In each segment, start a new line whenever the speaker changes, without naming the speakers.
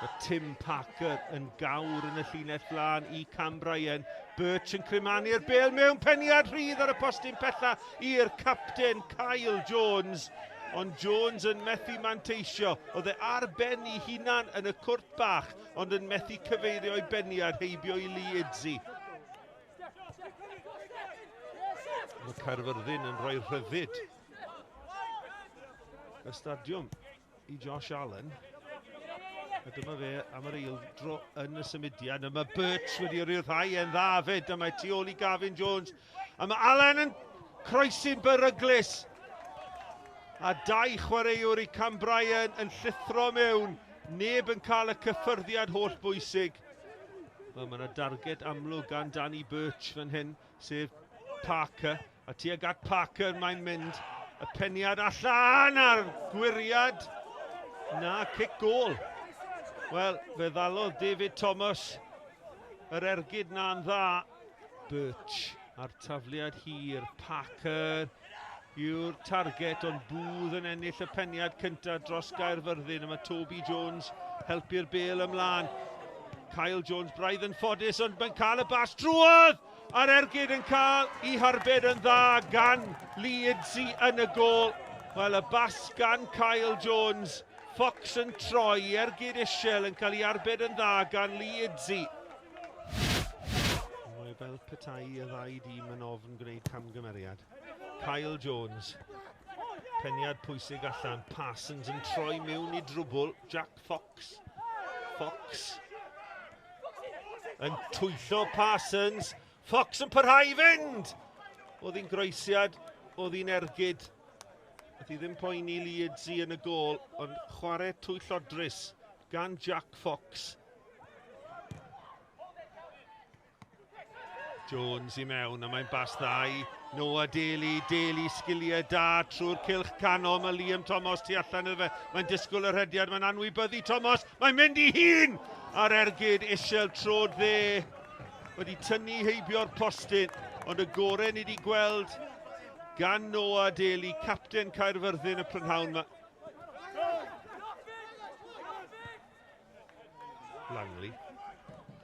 Mae Tim Parker yn gawr yn y llinell flaen i Cam Bryan. Birch yn crymanu'r bel mewn peniad rhydd ar y postyn pella i'r capten Kyle Jones. Ond Jones yn methu manteisio. Oedd e ar ben ei hunan yn y cwrt bach, ond yn methu cyfeirio ei beniad heibio i Lee Idzi. Mae Caerfyrddin yn rhoi rhyddid y stadiwm i Josh Allen. A dyma fe am yr eil dro yn y symudiad. A mae Birch wedi rhyddhau e'n dda fyd. A mae tu ôl i Gavin Jones. A mae Allen yn croesi'n beryglus. A dau chwaraewr i Cam Bryan yn llithro mewn. Neb yn cael y cyffyrddiad holl bwysig. Wel, mae yna darged amlwg gan Danny Birch fan hyn, sef Parker. A tuag at Parker mae'n mynd. Y peniad allan a'r gwyriad. Na, cic gôl. Wel, fe ddalodd David Thomas yr ergyd na'n dda. Birch a'r tafliad hir. Parker yw'r target, ond Booth yn ennill y peniad cyntaf dros Gaerfyrddin. A mae Toby Jones helpu'r bel ymlaen. Kyle Jones braidd yn ffodus, ond mae'n cael y bas drwodd! A'r ergyd yn cael ei harbed yn dda gan Lee Idzi yn y gôl. Wel, y bas gan Kyle Jones. Fox yn troi, ergyd isiel yn cael ei arbed yn dda gan Lee Idzi. Mae fel petai y ddau dîm yn ofn gwneud camgymeriad. Kyle Jones. Peniad pwysig allan. Parsons yn troi mewn i drwbl. Jack Fox. Fox. Yn twyllo Parsons. Fox yn parhau i fynd! Oedd hi'n groesiad, oedd hi'n ergyd. Oedd hi ddim poeni Leedsi yn y gôl, ond chwarae twyllodrus gan Jack Fox. Jones i mewn, a mae'n bas dda i Noah Daly. Daly sgiliau da trwy'r cylch canol. Mae Liam Thomas tu allan iddo fe. Mae'n disgwyl y rhediad, mae'n anwybyddu Thomas. Mae'n mynd i hun! A'r ergyd isiel trod dde wedi tynnu heibio'r postyn, ond y gorau ni wedi gweld gan Noah Daly, capten Caerfyrddin y prynhawn yma. Langley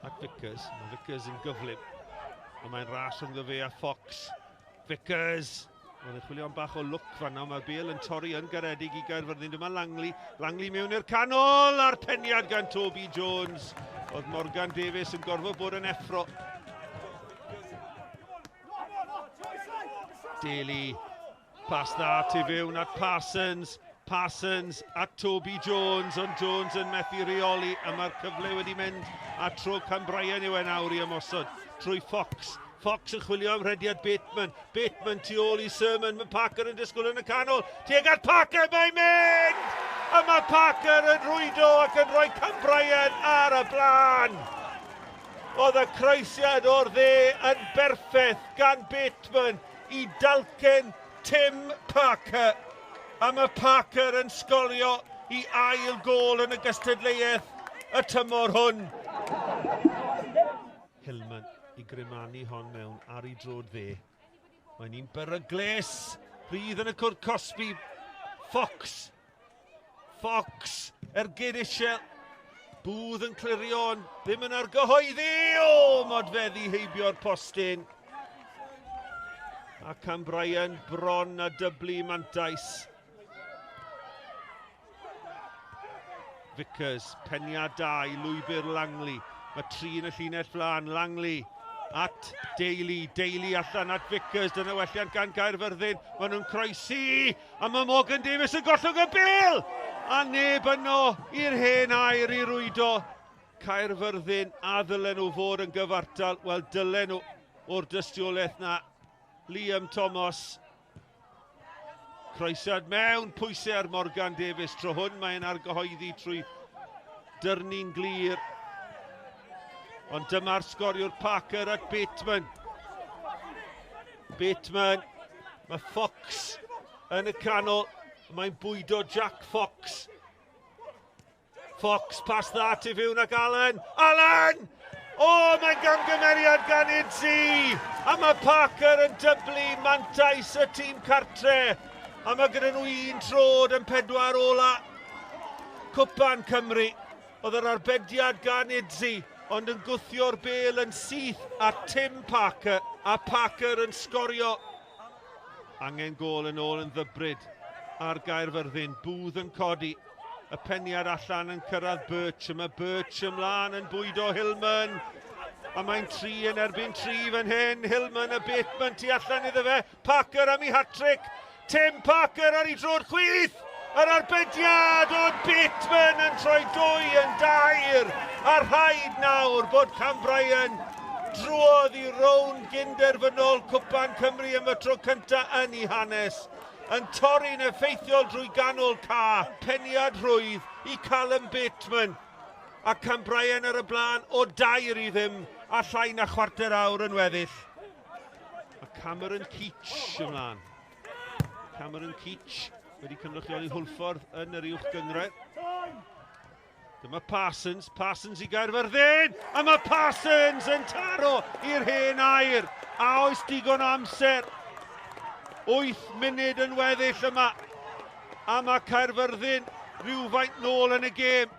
at Vickers. Mae Vickers yn gyflym. Ond mae'n ras rhwngddo fe a Fox. Vickers! Mae'n chwilio am bach o lwc fanna. Mae'r bel yn torri yn garedig i Gaerfyrddin. Dyma Langley. Langley mewn i'r canol a'r peniad gan Toby Jones. Oedd Morgan Davies yn gorfod bod yn effro. Daly. Pas dda tu fewn at Parsons. Parsons at Toby Jones, ond Jones yn methu rheoli, a mae'r cyfle wedi mynd a tro Cam Bryan yw e nawr i ymosod trwy Fox. Fox yn chwilio am rhediad Bateman. Bateman tu ôl i Sermon. Mae Parker yn disgwyl yn y canol. Tuag at Parker, mae'n mynd! A mae Parker yn rwydo ac yn rhoi Cam Bryan ar y blaen. Oedd y croesiad o'r dde yn berffaith gan Bateman i dalcen Tim Parker. A mae Parker yn sgorio i ail gôl yn y gystadleuaeth y tymor hwn. Hillman i grymanu hon mewn ar ei drod dde. Mae'n un beryglus. Rhydd yn y cwrt cosbi. Fox. Fox. Ergyd isiel. Booth yn clirio ond ddim yn argyhoeddi. O, modfeddi heibio'r postyn. A Cam Bryan bron a dyblu mantais. Vickers, peniad da i lwybr Langley. Mae tri yn y llinell flaen, Langley at Daly, Daly allan at Vickers, dyna welliant gan Gaerfyrddin, maen nhw'n croesi, a mae Morgan Davies yn gollwng y bel! A neb yno i'r hen air i rwydo. Caerfyrddin a ddylen nhw fod yn gyfartal, wel dylen nhw o'r dystiolaeth na. Liam Thomas. Croesiad mewn, pwysau ar Morgan Davies tro hwn, mae'n argyhoeddi trwy dyrnu'n glir. Ond dyma'r sgoriwr Parker at Bateman. Bateman, mae Fox yn y canol, mae'n bwydo Jack Fox. Fox, pas dda tu fewn ac Allen. Allen! O, oh, mae'n gamgymeriad gan Idzi! A mae Parker yn dyblu mantais y tîm cartre. A mae gyda nhw un trod yn pedwar ola Cwpan Cymru. Oedd yr arbediad gan Idzi, ond yn gwthio'r bêl yn syth a Tim Parker, a Parker yn sgorio. Angen gôl yn ôl yn ddybryd ar Gaerfyrddin. Booth yn codi. Y peniad allan yn cyrraedd Birch. Mae Birch ymlaen yn bwydo Hillman. A mae'n 3 yn erbyn 3 fan hyn. Hillman a Bateman tu allan iddo fe. Parker am ei hat-trick. Tim Parker ar ei droed chwith. Yr arbediad o Bateman yn troi 2 yn 3. A rhaid nawr bod Cam Bryan drwodd i rownd gynderfynol Cwpan Cymru am y tro cyntaf yn ei hanes. Yn torri'n effeithiol drwy ganol ca. Peniad rhwydd i Callum Bateman. A Cam Bryan ar y blaen o 2-0 a llai na chwarter awr yn weddill. A Cameron Keach ymlaen. Cameron Keach wedi cynrychioli Hwlffordd yn yr uwch gynghrair. Dyma Parsons, Parsons i Gaerfyrddin, a mae Parsons yn taro i'r hen air. A oes digon o amser? 8 munud yn weddill yma. A mae Caerfyrddin rhywfaint nôl yn y gêm.